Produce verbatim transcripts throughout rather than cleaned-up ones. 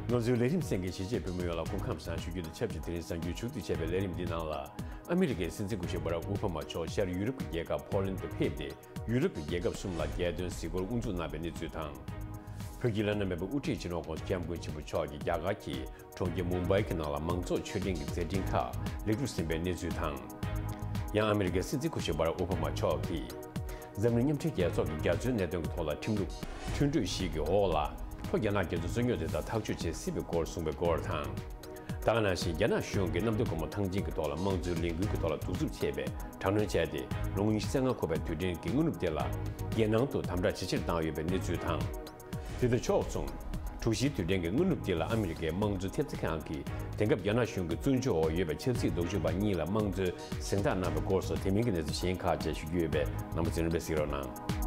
ང་ཚོའི་ལས་རིམ་གསན་མཁན་གཞིས་བྱེས་བོད་མི་ཡོངས་ལ་སྐུ་ཁམས་བཟང་ཞུ་རྒྱུ་དང་ཆབས་ཅིག་དེ་རིང་གཟའ་མཇུག་མཇུག་བསྡུ་བྱས་པའི་ལས་རིམ་འདི་ནང་ལ། ཨ་མི་རི་ཀའི་སྲིད་འཛིན་སྐུ་ཞབས་བྷ་རག་ཨོ་བྷ་མ་མཆོག་ཤར་ཡུ་རོབ་ཀྱི་རྒྱལ་ཁབ་ཕོ་ལན་དུ་ཕེབས་ཏེ། ཡུ་རོབ་ཀྱི་རྒྱལ་ཁབ་གསུམ་ལ་རྒྱལ་དོན་གཟིགས་སྐོར་དབུ་འཛུགས་གནང་བའི་གནས་ཚུལ་དང་། བོད་ཀྱི་བླ་ན་མེད་པའི་དབུ་ཁྲིད་སྤྱི་ནོར་༸གོང་ས་༸སྐྱབས་མགོན་ཆེན་པོ་མཆོག་གིས་རྒྱ་གར་གྱི་གྲོང་ཁྱེར་མུམ་བྷའི་གི་ནང་ལ་མང་ཚོགས་ཆོས་ལྡན་གྱི་མཛད་འཕྲིན་ཁག་ལེགས་གྲུབ་ཟིན་པའི་གནས་ཚུལ་དང་། ཡང་ཨ་མི་རི་ཀའི་སྲིད་འཛིན་སྐུ་ཞབས་བྷ་རག་ཨོ་བྷ་མ་མཆོག་གིས། འཛམ་གླིང་མཉམ་འབྲེལ་རྒྱལ་ཚོགས་ཀྱི་རྒྱ་མཚོའི་གནད་དོན་གྱི་ཐོག་ལ་ཁྲིམས་ལུགས་མཐུན་གྲོས་ཤིག་གི་འོག་ལ། ལྷོ་རྒྱ་ནག་རྒྱ་མཚོའི་རྩོད་རྙོག་དེ་དག་ཐག་གཅོད་བྱེད་སྲིད་པའི་སྐོར་གསུངས་པའི་སྐོར་དང་། ད་ག་ནང་བཞིན་རྒྱ་ནག་གཞུང་གིས་གནམ་བདེ་སྒོ་མོ་ཐང་ཆེན་གྱི་ཐོག་ལ་དམངས་གཙོའི་ལས་འགུལ་གྱི་ཐོག་ལ་གདུག་རྩུབ་ཆེ་བའི་དྲག་གནོན་བྱས་ཏེ། ལོ་ངོ་ཉི་ཤུ་རྩ་ལྔ་འཁོར་བའི་དུས་དྲན་གྱི་སྔ་ནུབ་དེ་ལ། རྒྱལ་ནང་དུ་དམ་དྲག་ཇེ་ཆེར་བཏང་ཡོད་པའི་གནས་ཚུལ་དང་། དེ་དང་ཕྱོགས་མཚུངས། དྲུག་བཞིའི་དུས་དྲན་གྱི་སྔ་ནུབ་དེ་ལ་ཨ་མི་རི་ཀའི་དམངས་གཙོ་ཐེབས་རྩ་ཁང་གིས་དེང་སྐབས་རྒྱ་ནག་གཞུང་གི་བཙོན་འཇུག་འོག་ཡོད་པའི་ཆབ་སྲིད་ལྡོག་ཕྱོགས་པ་གཉིས་ལ་དམངས་གཙོའི་གཟེངས་རྟགས་གནང་བའི་སྐོར་སོགས་དེ་མིན་གྱི་གནས་ཚུལ་གཞན་ཁག་བཅས་ཞུ་རྒྱུ་ཡོད་པས། རྣམ་པ་ཚོས་རིམ་པས་གཟིགས་རོགས་གནང་།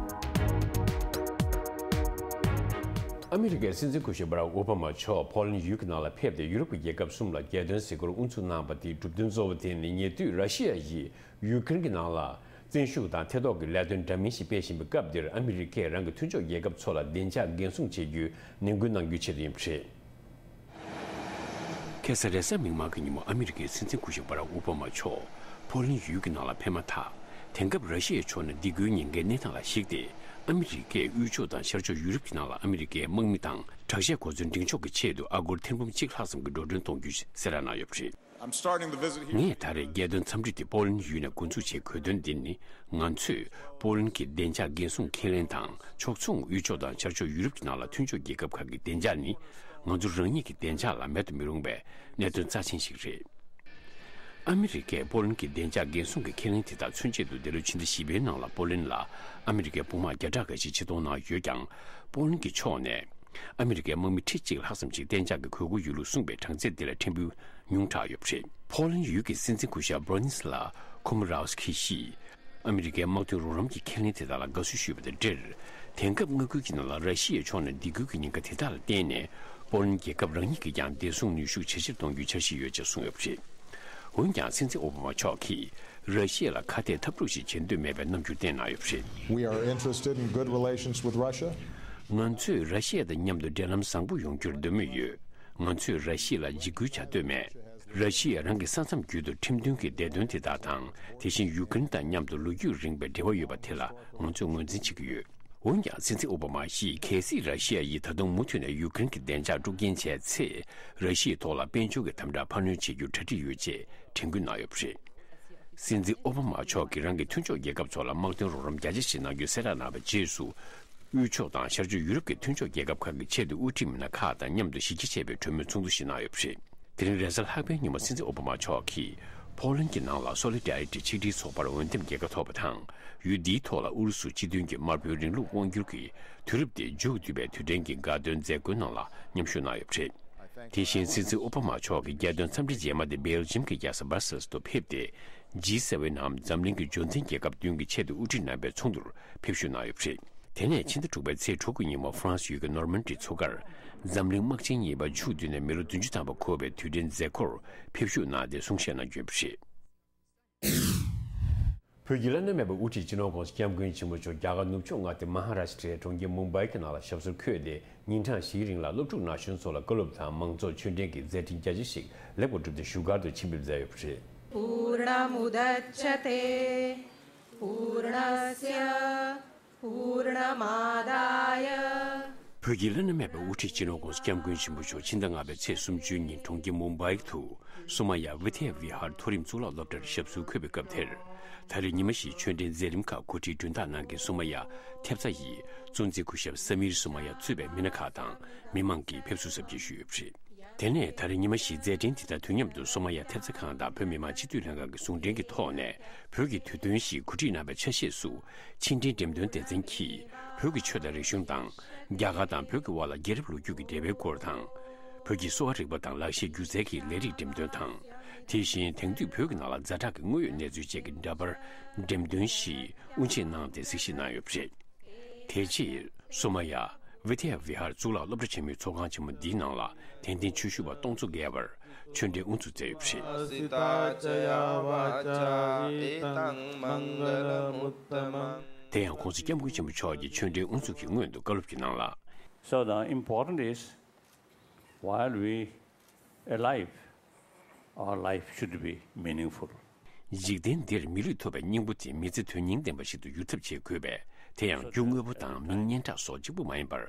ཨ་མི་རི་ཀའི་སྲིད་འཛིན་སྐུ་ཞབས་བྷ་རག་ཨོ་བྷ་མ་མཆོག་ཕོ་ལན་ཡུལ་གྱི་ནང་ལ་ཕེབས་ཏེ། ཡུ་རོབ་ཀྱི་རྒྱལ་ཁབ་གསུམ་ལ་རྒྱལ་དོན་གཟིགས་སྐོར་དབུ་འཛུགས་གནང་བ་དེའི་གྲུབ་དོན་གཙོ་བོ་དེ་ནི། ཉེ་དུས་ར་ཤི་ཡ་ཡིས་ཡུ་ཀེ་རེན་གྱི་ནང་ལ་བཙན་ཤུགས་དང་ཐེ་གཏོགས་ཀྱི་ལས་དོན་འདྲ་མིན་ཞིག་སྤེལ་བཞིན་པའི་སྐབས་འདིར། ཨ་མི་རི་ཀས་རང་གི་མཐུན་ཕྱོགས་རྒྱལ་ཁབ་ཚོ་ལ་བདེ་འཇགས་འགན་སྲུང་བྱེད་རྒྱུའི་ནན་སྐུལ་གནང་རྒྱུའི་ཆེད་དུ་ཡིན་པ་རེད། ཁ་སང་རེས་གཟའ་མིག་དམར་གྱི་ཉིན་མོ། ཨ་མི་རི་ཀའི་སྲིད་འཛིན་སྐུ་ཞབས་བྷ་རག་ཨོ་བྷ་མ་མཆོག་ཕོ་ལན་ཡུལ་གྱི་ནང་ལ་ཕེབས་མ་ཐག། དེང་སྐབས་ར་ཤི་ཡའི་ཕྱོགས་ནས་སྡིགས་སྐུལ་ཉེན་ཁའི་གནས་སྟངས་ལ་གཞིགས་ཏེ། ཨ་མི་རི་ཀས་དབུས་ཕྱོགས་དང་ཤར་ཕྱོགས་ཡུ་རོབ་ཀྱི་ནང་ལ་ཨ་མི་རི་ཀའི་དམག་མི་དང་དྲག་ཆས་གོ་མཚོན་འབྲིང་ཕྱོགས་ཀྱི་ཆེད་དུ་ཨ་སྒོར་ཐེར་འབུམ་གཅིག་ལྷག་ཙམ་གྱི་འགྲོ་གྲོན་གཏོང་རྒྱུ་གསལ་བསྒྲགས་གནང་ཡོད་པ་རེད། I'm starting the visit here. ངས་ད་རེས་རྒྱལ་དོན་འཚམས་འདྲི་དེ་པོ་ལན་ཡུལ་ནས་འགོ་འཛུགས་བྱེད་དགོས་དོན་འདི་ནི། ང་ཚོས་པོ་ལན་གྱི་བདེ་འཇགས་འགན་སྲུང་ཁས་ལེན་དང་། ཕྱོགས་མཚུངས་དབུས་ཕྱོགས་དང་ཤར་ཕྱོགས་ཡུ་རོབ་ཀྱི་ནང་ལ་མཐུན་ཕྱོགས་རྒྱལ་ཁབ་ཁག་གི་བདེ་འཇགས་ནི། ང་ཚོ་རང་ཉིད་ཀྱི་བདེ་འཇགས་ལ་མེད་དུ་མི་རུང་བའི་གནད་དོན་རྩ་ཆེན་ཞིག་རེད། ཨ་མི་རི་ཀས་པོ་ལན་གྱི་བདེ་འཇགས་འགན་སྲུང་གི་ཁས་ལེན་དེ་དག་མཚོན་ཆེད་དུ། འདི་ལོའི་ཕྱི་ཟླ་བཞི་པའི་ནང་ལ་པོ་ལན་ལ་ཨ་མི་རི་ཀའི་དཔུང་དམག་བརྒྱ་ཕྲག་འགའ་ཞིག་ཕྱིར་གཏོང་གནང་ཡོད་ཀྱང་། པོ་ལན་གྱི་ཕྱོགས་ནས་ཨ་མི་རི་ཀའི་དམག་མི་ཁྲི་གཅིག་ལྷག་ཙམ་ཞིག་གཏན་འཇགས་ཀྱི་དགོས་མཁོ་ཡོད་ལུགས་གསུངས་པའི་གྲངས་ཚད་འདི་ལས་ཕྲན་བུ་ཉུང་དྲགས་ཡོད་པ་རེད། ཕོ་ལན་ཡུལ་གྱི་སྲིད་འཛིན་སྐུ་ཞབས་བྷོ་རོ་ནི་སི་ལ་ཁོ་མོ་རའོ་སི་ཁི་ཡིས། ཨ་མི་རི་ཀའི་དམག་དོན་རོགས་རམ་གྱི་ཁས་ལེན་དེ་དག་ལ་དགའ་བསུ་ཞུས་པ་དང་འབྲེལ། དེང་སྐབས་མངའ་ཁུལ་གྱི་ནང་ལ་ར་ཤི་ཡའི་ཕྱོགས་ནས་སྡིགས་སྐུལ་གྱི་ཉེན་ཁ་དེ་དག་ལ་བརྟེན་ནས། པོ་ལན་རྒྱལ་ཁབ་རང་ཉིད་ཀྱིས་ཀྱང་བདེ་སྲུང་ནུས་ཤུགས་ཇེ་ཆེར་གཏོང་རྒྱུའི་འཆར་གཞི་ཡོད་ཅེས་གསུངས་ཡོད་པ་རེད། འོན་ཀྱང་། སྲིད་འཛིན་ཨོ་བྷ་མ་མཆོག་གིས་ར་ཤི་ཡ་ལ་ཁ་གཏད་ཐབས་སྡུག་ཞིག་བྱེད་འདོད་མེད་པའི་རྣམ་འགྱུར་བསྟན་གནང་ཡོད་པ་རེད། We are interested in good relations with Russia. ང་ཚོས་ར་ཤི་ཡ་དང་མཉམ་དུ་འབྲེལ་ལམ་བཟང་པོ་ཡོང་རྒྱུར་འདོད་མོས་ཡོད། ང་ཚོས་ར་ཤི་ཡ་ལ་འཇིགས་སྐུལ་བྱ་འདོད་མེད། ར་ཤི་ཡས་རང་གི་ས་མཚམས་བརྒྱུད་དུ་ཁྲིམས་མཐུན་གྱི་བདེ་དོན་དེ་དག་དང་། དེ་བཞིན་ཡུ་ཀེ་རེན་དང་མཉམ་དུ་ལོ་རྒྱུས་རིང་བའི་འབྲེལ་བ་ཡོད་པ་དེ་ལ་ང་ཚོས་ངོས་འཛིན་བྱེད་ཀྱི་ཡོད། འོན་ཀྱང་། སྲིད་འཛིན་ཨོ་བྷ་མ་ཡིས། གལ་སྲིད་ར་ཤི་ཡ་ཡིས་ད་དུང་མུ་མཐུད་ནས་ཡུ་ཀེ་རེན་གྱི་བདེ་འཇགས་དཀྲུག་རྐྱེན་བྱས་ཚེ། ར་ཤི་ཡའི་ཐོག་ལ་དཔལ་འབྱོར་གྱི་དམ་དྲག་འཕར་སྣོན་བྱེད་རྒྱུར་གྲ་སྒྲིག་ཡོད་ཅེས་དྲན་སྐུལ་གནང་ཡོད་པ་རེད། སྲིད་འཛིན་ཨོ་བྷ་མ་མཆོག་གིས་རང་གི་མཐུན་ཕྱོགས་རྒྱལ་ཁབ་ཚོ་ལ་དམག་དོན་རོགས་རམ་རྒྱ་ཆེ་ཞིག་གནང་རྒྱུ་གསལ་བསྒྲགས་གནང་བའི་རྗེས་སུ། དབུས་ཕྱོགས་དང་ཤར་ཕྱོགས་ཡུ་རོབ་ཀྱི་མཐུན་ཕྱོགས་རྒྱལ་ཁབ་ཁག་གི་ཆེད་དུ་དབུ་ཁྲིད་མི་སྣ་ཁག་དང་མཉམ་དུ་གཞིས་ཀྱི་བྱས་པའི་གྲོས་མོལ་ཚོགས་འདུ་ཞིག་གནང་ཡོད་པ་རེད། དེ་རིང་རེས་གཟའ་ལྷག་པའི་ཉིན་མོ། སྲིད་འཛིན་ཨོ་བྷ་མ་མཆོག་གིས་ཕོ་ལན་གྱི་ནང་ལ་སོ་ལི་ཌ་རི་ཊི་ཆིག་སྒྲིལ་ཚོགས་པར་འོས་འདེམས་རྒྱལ་ཁ་ཐོབ་པ་དང་། ཡུལ་འདིའི་ཐོག་ལ་ཨུ་རུ་སུ་སྤྱི་མཐུན་གྱི་དམར་པོའི་རིང་ལུགས་དབང་སྒྱུར་གྱི་དུས་རབས་དེ་མཇུག་བསྡུས་པའི་དུས་དྲན་གྱི་དགའ་སྟོན་མཛད་སྒོའི་ནང་ལ་མཉམ་ཞུགས་གནང་ཡོད་པ་རེད། དེ་བཞིན། སྲིད་འཛིན་ཨོ་བྷ་མ་མཆོག་གིས་རྒྱལ་དོན་འཚམས་འདྲི་རྗེས་མ་དེ་སྦེལ་ཇམ་གྱི་རྒྱལ་ས་སྦར་སེལ་སི་དུ་ཕེབས་ཏེ། ཇི་སེ་ཝེན་ནམ་འཛམ་གླིང་གི་འབྱོར་འཛིན་རྒྱལ་ཁབ་བདུན་གྱི་ཆེད་དུ་དབུ་ཁྲིད་རྣམ་པའི་ཚོགས་འདུར་ཕེབས་ཞུགས་གནང་ཡོད་པ་རེད། དེ་ནས་ཕྱི་ཟླ་དྲུག་པའི་ཚེས་དྲུག་གི་ཉིན་མོ། ཧྥ་རན་སི་ཡུལ་གྱི་ནོར་མན་ཌི་མཚོ་ཁར་འཛམ་གླིང་དམག་ཆེན་གཉིས་པ་མཇུག་བསྡུས་ནས་མི་ལོ་བདུན་ཅུ་ཐམ་པ་འཁོར་བའི་དུས་དྲན་མཛད་སྒོར་ཕེབས་ཞུགས་གནང་སྟེ་གསུང་བཤད་གནང་རྒྱུ་ཡིན་པ་རེད། བོད་ཀྱི་བླ་ན་མེད་པའི་དབུ་ཁྲིད་སྤྱི་ནོར་༸གོང་ས་༸སྐྱབས་མགོན་ཆེན་པོ་མཆོག་རྒྱ་གར་ནུབ་ཕྱོགས་མངའ་སྡེ་མ་ཧ་ར་ཤི་ཏྲའི་གྲོང་ཁྱེར་མུམ་བྷའི་གི་ནང་ལ་ཞབས་སོར་འཁོད་དེ། ཉིན་གྲངས་བཞིའི་རིང་ལ་སློབ་ཕྲུག་ན་གཞོན་ཚོ་ལ་བཀའ་སློབ་དང་མང་ཚོགས་ཆོས་འབྲེལ་གྱི་མཛད་འཕྲིན་རྒྱ་ཆེ་ཞིག་ལེགས་པར་གྲུབ་སྟེ་བཞུགས་སྒར་དུ་ཕྱིར་འབུད་མཛད་ཡོད་པ་རེད། पूर्णमुदच्छते पूर्णस्य पूर्णमादाय। བོད་ཀྱི་བླ་ན་མེད་པའི་དབུ་ཁྲིད་སྤྱི་ནོར་༸གོང་ས་༸སྐྱབས་མགོན་ཆེན་པོ་མཆོག་ཕྱི་ཟླ་ལྔ་པའི་ཚེས་སུམ་ཅུའི་ཉིན་གྲོང་ཁྱེར་མུམ་བྷའི་དུ་སོ་མ་ཡ་ཝི་དྷྱ་བི་ཧར་མཐོ་རིམ་གཙུག་ལག་སློབ་གྲྭར་ཞབས་སོར་འཁོད་པའི་སྐབས་དེར། ད་རེས་ཉི་མ་བཞིའི་ཆོས་འབྲེལ་མཛད་རིམ་ཁག་གོ་སྒྲིག་གྲུབ་སྟངས་ནང་གི་སོ་མ་ཡ་ཐེབས་རྩ་ཡི་གཙོ་འཛིན་སྐུ་ཞབས་སམ་མིར་སོ་མ་ཡ་གཙོས་པའི་མི་སྣ་ཁག་དང་མི་མང་གིས་ཕེབས་བསུ་གཟབ་རྒྱས་ཞུས་ཡོད་པ་རེད། དེ་ནས་ད་རེས་ཉི་མ་བཞིའི་མཛད་འཕྲིན་དེ་དང་དུས་མཉམ་དུ་སོ་མ་ཡ་ཐེབས་རྩ་ཁང་དང་བོད་མི་མང་སྤྱི་འཐུས་ལྷན་ཁང་གི་ཟུང་འབྲེལ་གྱི་ཐོག་ནས་བོད་ཀྱི་དུས་སྟོན་ཞིག་གོ་སྒྲིག་གནང་བའི་ཆ་ཤས་སུ། ཕྱི་འབྲེལ་འགྲེམས་སྟོན་སྡེ་ཚན་གྱིས་བོད་ཀྱི་ཆོས་དང་རིག་གཞུང་དང་། རྒྱ་གར་དང་བོད་ཀྱི་དབར་ལ་རྒྱལ་རབས་ལོ་རྒྱུས་ཀྱི་འབྲེལ་བའི་སྐོར་དང་། བོད་ཀྱི་གསོ་བ་རིག་པ་དང་ལག་ཤེས་སྒྱུ་རྩལ་གྱི་ལས་རིགས་འགྲེམས་སྟོན་དང་། དེ་བཞིན་དེང་དུས་བོད་ཀྱི་ནང་ལ་ཛ་དྲག་གི་དངོས་ཡོད་གནས་ཚུལ་བཅས་ཀྱི་འདྲ་པར་འགྲེམས་སྟོན་ཞིག་དབུ་འབྱེད་གནང་སྟེ་གཟིགས་ཞིབ་གནང་ཡོད་པ་རེད། དེ་རྗེས་སོ་མ་ཡ་ཝི་དྷྱ་བི་ཧར་གཙུག་ལག་སློབ་གྲྭ་ཆེན་མོའི་ཚོགས་ཁང་ཆེན་མོ་འདིའི་ནང་ལ་དད་ལྡན་ཆོས་ཞུ་བ་སྟོང་ཚོ་བརྒལ་བར་ཆོས་འབྲེལ་དབུ་འཛུགས་མཛད་ཡོད་པ་རེད། དེ་ཡང་༸གོང་ས་༸སྐྱབས་མགོན་ཆེན་པོ་མཆོག་གིས་ཆོས་འབྲེལ་དབུ་འཛུགས་ཀྱི་སྔོན་དུ་བཀའ་སློབ་ཀྱི་ནང་ལ། So the important is While we alive, our life should be meaningful. འཇིག་རྟེན་འདིར་མི་ལུས་ཐོབ་པའི་སྙིང་པོ་དེ་མི་ཚེ་དོན་སྙིང་ལྡན་པ་ཞིག་ཏུ་འགྱུར་ཐབས་བྱེད་དགོས་པས། དེ་ཡང་རྒྱུ་དངོས་པོ་དང་མིང་སྙན་གྲགས་སོགས་གཅིག་པུ་མ་ཡིན་པར།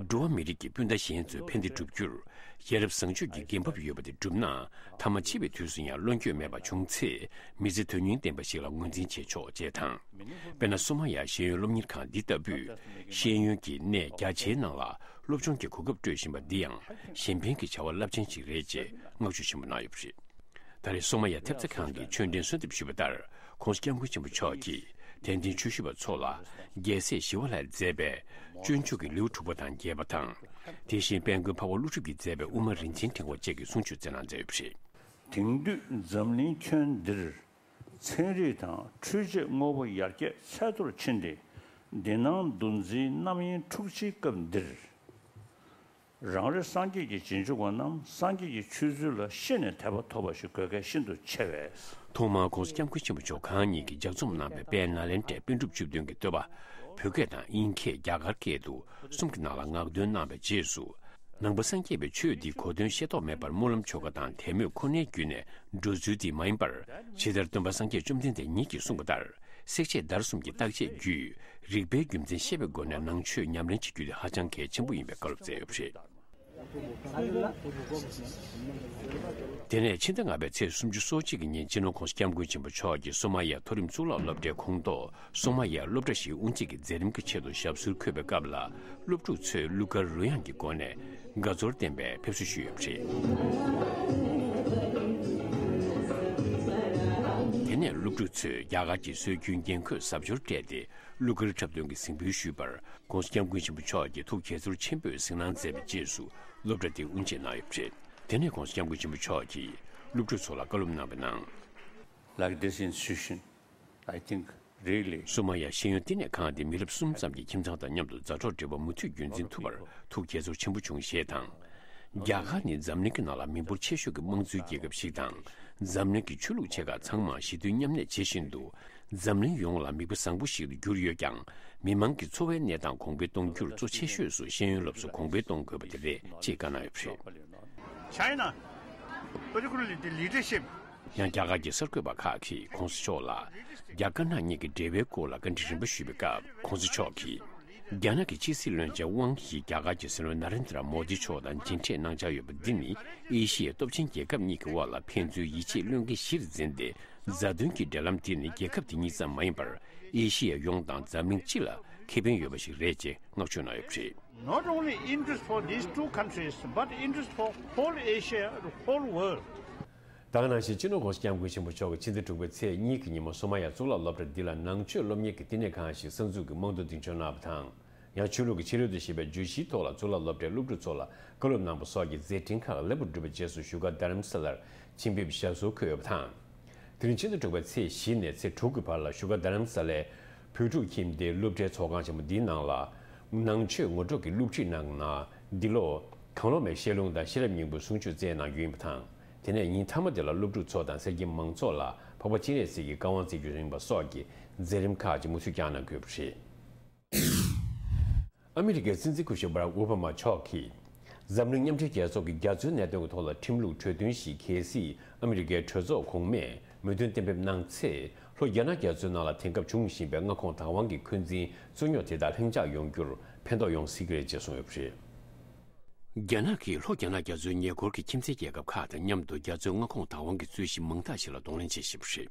འགྲོ་བ་མི་རིགས་ཀྱི་སྤུན་ཟླ་གཞན་ཚོའི་ཕན་བདེ་བསྒྲུབ་རྒྱུར། ཤེས་རབ་བཟང་སྤྱོད་ཀྱི་འགན་བབ་ཡོད་པ་དེ་བསྒྲུབས་ན། ཐ་མ་འཆི་བའི་དུས་སུ་ཡང་བློ་འགྱོད་མེད་པར་བྱུང་ཚེ། མི་ཚེ་དོན་སྙིང་ལྡན་པ་ཞིག་ལ་ངོས་འཛིན་བྱེད་ཆོག་ཅེས་དང་། དཔེར་ན། སོ་མ་ཡ་ཤེས་ཡོན་སློབ་གཉེར་ཁང་འདི་ལྟ་བུས། ཤེས་ཡོན་གྱི་གནས་རྒྱ་ཆེའི་ནང་ལ་སློབ་སྦྱོང་གི་གོ་སྐབས་སྤྲོད་བཞིན་པ་འདི་ཡང་གཞན་ཕན་གྱི་བྱ་བ་རླབས་ཆེན་ཞིག་རེད་ཅེས་བསྔགས་བརྗོད་ཆེན་པོ་གནང་ཡོད་པ་རེད། ད་རེས་སོ་མ་ཡ་ཐེབས་རྩ་ཁང་གིས་ཆོས་འབྲེལ་གསོལ་འདེབས་ཞུས་པ་ལྟར། ྋགོང་ས་ྋསྐྱབས་མགོན་ཆེན་པོ་མཆོག་གིས་དད་ལྡན་ཆོས་ཞུ་བ་ཚོ་ལ། རྒྱལ་སྲས་ཞི་བ་ལྷས་མཛད་པའི་སྤྱོད་འཇུག་གི་ལེའུ་དྲུག་པ་དང་བརྒྱད་པ་དང་། དེ་བཞིན་དཔལ་མགོན་འཕགས་པ་ཀླུ་སྒྲུབ་ཀྱིས་མཛད་པའི་དབུ་མ་རིན་ཆེན་ཕྲེང་བ་བཅས་ཀྱི་གསུང་ཆོས་སྩལ་གནང་མཛད་ཡོད་པ་རེད། དེང་དུས་འཛམ་གླིང་ཁྱོན་འདིར། ཚན་རིག་དང་འཕྲུལ་ཆས་དངོས་པོ་ཡར་རྒྱས་ཚད་མཐོར་ཕྱིན་ཏེ། འདི་སྣང་འདུ་འཛིའི་རྣམ་གཡེང་འཁྲུག་ཆེའི་སྐབས་འདིར། རང་རེ་སངས་རྒྱས་ཀྱི་རྗེས་འཇུག་པ་རྣམས་སངས་རྒྱས་ཀྱི་ཆོས་ཚུལ་ལ་ཤེས་ནས་དད་པ་ཐོབ་པ་ཞིག་དགོས་གལ་ཤིན་ཏུ་ཆེ་བས། ཐོག་མར་ྋགོང་ས་ྋསྐྱབས་མགོན་ཆེན་པོ་མཆོག་གང་ཉིད་ཀྱིས་ལྗགས་རྩོམ་གནང་བའི་དཔལ་ནཱ་ལེནྡྲའི་པཎ་གྲུབ་བཅུ་བདུན་གྱི་བསྟོད་པ། བོད་སྐད་དང་དབྱིན་སྐད། རྒྱ་གར་སྐད་དུ་གསུམ་གྱི་ནང་ལ་ངག་འདོན་གནང་བའི་རྗེས་སུ། ནང་པ་སངས་རྒྱས་པའི་ཆོས་འདི་གོ་དོན་ཤེས་རྟོགས་མེད་པར་སྨོན་ལམ་ཆོ་ག་དང་དད་མོས་ཁོ་ནའི་བརྒྱུད་ནས་འགྲོ་ཚུལ་འདི་མ་ཡིན་པར། ཇི་ལྟར་སྟོན་པ་སངས་རྒྱས་བཅོམ་ལྡན་འདས་ཉིད་ཀྱིས་གསུངས་པ་ལྟར། བསྲེག་བཅད་བརྡར་གསུམ་གྱི་བརྟག་དཔྱད་བརྒྱུད། རིགས་པའི་རྒྱུ་མཚན་ཤེས་པའི་སྒོ་ནས་ནང་ཆོས་ཉམས་ལེན་བྱེད་རྒྱུ་དེ་ཧ་ཅང་གལ་ཆེན་པོ་ཡིན་པའི་བཀའ་སློབ་སྩལ་ཡོད་པ་རེད། དེ་ནས་ཕྱི་ཟླ་ལྔ་པའི་ཚེས་སུམ་ཅུ་སོ་གཅིག་གི་ཉིན་སྤྱི་ནོར་ྋགོང་ས་ྋསྐྱབས་མགོན་ཆེན་པོ་མཆོག་གིས་སོ་མ་ཡ་མཐོ་རིམ་གཙུག་ལག་སློབ་གྲྭའི་ཁོངས་གཏོགས། སོ་མ་ཡ་སློབ་གྲྭ་བཞིའི་དབུ་འབྱེད་ཀྱི་མཛད་རིམ་གྱི་ཆེད་དུ་ཞབས་སོར་འཁོད་པའི་སྐབས་ལ། སློབ་ཕྲུག་ཚོས་གླུ་གར་རོལ་དབྱངས་ཀྱི་སྒོ་ནས་དགའ་ཚོར་ལྡན་པའི་ཕེབས་བསུ་ཞུས་ཡོད་པ་རེད། དེ་ནས་སློབ་ཕྲུག་ཚོས་རྒྱ་གར་གྱི་སྲོལ་རྒྱུན་འགན་འཁོས་གཟབ་མཆོར་སྤྲས་ཏེ། གླུ་གར་འཁྲབ་སྟོན་གྱི་གཟིགས་འབུལ་ཞུས་པར། ྋགོང་ས་ྋསྐྱབས་མགོན་ཆེན་པོ་མཆོག་གིས་ཐུགས་དགྱེས་ཚོར་ཆེན་པོས་གཟིགས་གནང་མཛད་པའི་རྗེས་སུ། སློབ་གྲྭ་དེ་དབུ་འབྱེད་གནང་ཡོད་པ་རེད། དེ་ནས་ྋགོང་ས་ྋསྐྱབས་མགོན་ཆེན་པོ་མཆོག་གིས་སློབ་ཕྲུག་ཚོ་ལ་བཀའ་སློབ་གནང་བའི་ནང་། Like this institution, I think, really. སོ་མ་ཡ་ཤེས་ཡོན་བསྟི་གནས་ཁང་འདི་མི་རབས་གསུམ་ཙམ་གྱི་ཁྱིམ་ཚང་དང་མཉམ་དུ་མཛའ་གྲོགས་འབྲེལ་བ་མུ་མཐུད་རྒྱུན་འཛིན་ཐུབ་པར་ཐུགས་དགྱེས་ཚོར་ཆེན་པོ་བྱུང་ཞེས་དང་། རྒྱ་གར་ནི་འཛམ་གླིང་གི་ནང་ལ་མི་འབོར་ཆེ་ཤོས་ཀྱི་དམངས་གཙོའི་རྒྱལ་ཁབ་ཞིག་དང་། འཛམ་གླིང་གི་ཆོས་ལུགས་ཆེ་ཁག་ཚང་མ་ཞི་མཐུན་མཉམ་གནས་བྱེད་བཞིན་དུ། འཛམ་གླིང་ཡོངས་ལ་མིག་དཔེ་བཟང་པོ་ཞིག་ཏུ་གྱུར་ཡོད་ཀྱང་། མི་མང་གི་འཚོ་བའི་གནས་སྟངས་གོང་འཕེལ་གཏོང་རྒྱུར་གཙོ་ཆེ་ཤོས་སུ་ཤེས་ཡོན་སློབ་གསོ་གོང་འཕེལ་གཏོང་དགོས་པ་དེ་རེད་ཅེས་བཀའ་གནང་ཡོད་པ་རེད། China, particularly the leadership. ཡང་རྒྱ་གར་གྱི་གསར་འགོད་པ་ཁག་གིས་ྋགོང་ས་མཆོག་ལ། རྒྱ་དཀར་ནག་གཉིས་ཀྱི་འབྲེལ་བའི་སྐོར་ལ་བཀའ་འདྲི་རིམ་པ་ཞུས་པའི་སྐབས། ྋགོང་ས་མཆོག་གིས། རྒྱ་ནག་གི་ཕྱི་སྲིད་བློན་ཆེན་ཝང་ཡིས་རྒྱ་གར་གྱི་སྲིད་བློན་ན་རེན་དྲ་མོ་དི་མཆོག་དང་མཇལ་འཕྲད་གནང་འཆར་ཡོད་པ་འདི་ནི། ཨེ་ཤི་ཡའི་སྟོབས་ཆེན་རྒྱལ་ཁབ་གཉིས་ཀྱི་དབར་ལ་ཕན་ཚུན་ཡིད་ཆེས་བློས་འགེལ་གཞིར་འཛིན་ཏེ། མཛའ་མཐུན་གྱི་འབྲེལ་ལམ་དེ་ནི་རྒྱལ་ཁབ་དེ་གཉིས་ཙམ་མ་ཡིན་པར། ཨེ་ཤི་ཡ་ཡོངས་དང་འཛམ་གླིང་སྤྱི་ལ་ཁེ་ཕན་ཡོད་པ་ཞིག་རེད་ཅེས་བསྔགས་བརྗོད་གནང་ཡོད་པ་རེད། Not only interest for these two countries, but interest for whole Asia, the whole world. ད་ག་ནང་བཞིན་སྤྱི་ནོར་ྋགོང་ས་ྋསྐྱབས་མགོན་ཆེན་པོ་མཆོག་གིས་ཕྱི་ཟླ་དྲུག་པའི་ཚེས་གཉིས་ཀྱི་ཉིན་མོ་སོ་མ་ཡ་གཙུག་ལག་སློབ་གྲྭ་འདི་ལ་ནང་ཆོས་སློབ་གཉེར་གྱི་བསྟི་གནས་ཁང་ཞིག་གསར་འཛུགས་ཀྱིས་དམངས་གཙོ་མདུན་ཕྱོགས་གནང་བ་དང་། ཡང་ཆོས་ལུགས་ཀྱི་ཆེད་དུ་ཞེས་པའི་བརྗོད་གཞིའི་ཐོག་ལ་གཙུག་ལག་སློབ་གྲྭའི་སློབ་ཕྲུག་ཚོ་ལ་བཀའ་སློབ་གནང་བ་སོགས་ཀྱི་མཛད་འཕྲིན་ཁག་ལེགས་པོར་གྲུབ་པའི་རྗེས་སུ་བཞུགས་སྒར་རྡ་རམ་ས་ལར་ཆིབས་ཕེབས་ཞབས་སོར་འཁོད་ཡོད་པ་དང་། དེ་རིང་ཕྱི་ཟླ་དྲུག་པའི་ཚེས་བཞི་ནས་ཚེས་དྲུག་གི་བར་ལ་བཞུགས་སྒར་རྡ་རམ་ས་ལའི་བོད་ཕྲུག་ཁྱིམ་སྡེའི་སློབ་གྲྭའི་ཚོགས་ཁང་ཆེན་མོ་འདིའི་ནང་ལ། ནང་ཆོས་ངོ་སྤྲོད་ཀྱི་སློབ་ཁྲིད་གནང་གནང་། འདི་ལོ། གང་བློ་མེད་བཤད་ལུང་དང་ཤེས་རབ་སྙིང་པོའི་གསུང་ཆོས་སྩལ་གནང་རྒྱུ་ཡིན་པ་དང་། དེ་ནས་ཉིན་མཐའ་མ་དེ་ལ་སློབ་ཕྲུག་ཚོ་དང་སེར་སྐྱའི་མང་ཚོགས་ལ་འཕགས་པ་སྤྱན་རས་གཟིགས་ཀྱི་བཀའ་དབང་སྩལ་རྒྱུ་ཡིན་པ་སོགས་ཀྱི་མཛད་རིམ་ཁག་ཅིག་མུ་མཐུད་བསྐྱངས་གནང་དགོས་པ་རེད། ཨ་མི་རི་ཀའི་སྲིད་འཛིན་སྐུ་ཞབས་བྷ་རག་ཨོ་བྷ་མ་མཆོག་གིས། འཛམ་གླིང་མཉམ་འབྲེལ་རྒྱལ་ཚོགས་ཀྱི་རྒྱ་མཚོའི་གནད་དོན་གྱི་ཐོག་ལ་ཁྲིམས་ལུགས་གྲོས་མཐུན་ཞིག་གལ་སྲིད་ཨ་མི་རི་ཀའི་གྲོས་ཚོགས་གོང་མས་མོས་མཐུན་གཏན་འབེབས་གནང་ཚེ། ལྷོ་རྒྱ་ནག་རྒྱ་མཚོའི་ནང་ལ་དེང་སྐབས་འབྱུང་བཞིན་པའི་མངའ་ཁོངས་བདག་དབང་གི་འཁོན་འཛིན་རྩོད་རྙོག་དེ་དག་ལྷིང་འཇགས་ཡོང་རྒྱུར་ཕན་ཐོགས་ཡོང་སྲིད་ཀྱི་རེད་ཅེས་གསུངས་ཡོད་པ་རེད། རྒྱ་ནག་གིས་ལྷོ་རྒྱ་ནག་རྒྱ་མཚོའི་ཉེ་འཁོར་གྱི་ཁྱིམ་མཚེས་རྒྱལ་ཁབ་ཁག་དང་མཉམ་དུ་རྒྱ་མཚོའི་མངའ་ཁོངས་བདག་དབང་གི་རྩོད་གཞི་མང་དག་ཞིག་ལ་གདོང་ལེན་བྱེད་བཞིན་པ་རེད།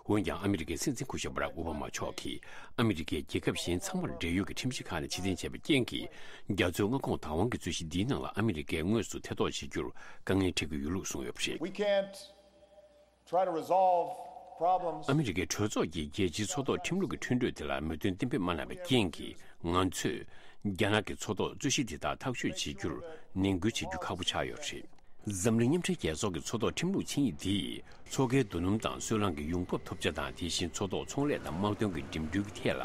འོན་ཀྱང་ཨ་མི་རི་ཀའི་སྲིད་འཛིན་སྐུ་ཞབས་བྷ་རག་ཨོ་བྷ་མ་མཆོག་གིས་ཨ་མི་རི་ཀའི་རྒྱལ་ཁབ་གཞན་ཚང་མར་འབྲེལ་ཡོད་ཀྱི་ཁྲིམས་གཞི་ཁག་ནས་ཕྱིར་འཐེན་བྱས་པའི་རྐྱེན་གྱིས། རྒྱ་མཚོའི་མངའ་ཁོངས་བདག་དབང་གི་རྩོད་གཞི་འདིའི་ནང་ལ་ཨ་མི་རི་ཀས་དངོས་སུ་ཐེ་གཏོགས་བྱེད་རྒྱུར་དཀའ་ངལ་འཕྲད་ཀྱི་ཡོད་ལུགས་གསུངས་ཡོད་པ་རེད། We can't try to resolve problems. ཨ་མི་རི་ཀའི་གྲོས་ཚོགས་ཀྱི་རྒྱལ་སྤྱིའི་མཚོ་ཐོག་ཁྲིམས་ལུགས་ཀྱི་ཁྲིམས་གྲོས་དེ་ལ་མོས་མཐུན་གཏན་འབེབས་མ་གནང་བའི་རྐྱེན་གྱིས། ང་ཚོས་རྒྱ་ནག་གི་མཚོ་ཐོག་རྩོད་གཞི་འདི་དག་ཐག་གཅོད་བྱེད་རྒྱུར་ནན་སྐུལ་བྱེད་རྒྱུ་ཁག་པོ་ཆགས་ཡོད་པ་རེད། འཛམ་གླིང་མཉམ་འབྲེལ་རྒྱལ་ཚོགས་ཀྱི་མཚོ་ཐོག་ཁྲིམས་ལུགས་ཆིངས་ཡིག་འདིས། མཚོ་ཁའི་རྡོ་སྣུམ་དང་སོལ་རླངས་ཀྱི་ཡོང་འབབ་ཐོབ་ཆ་དང་། དེ་བཞིན་མཚོ་ཐོག་ཚོང་ལས་དང་དམག་དོན་གྱི་འགྲིམ་འགྲུལ་གྱི་ཐད་ལ་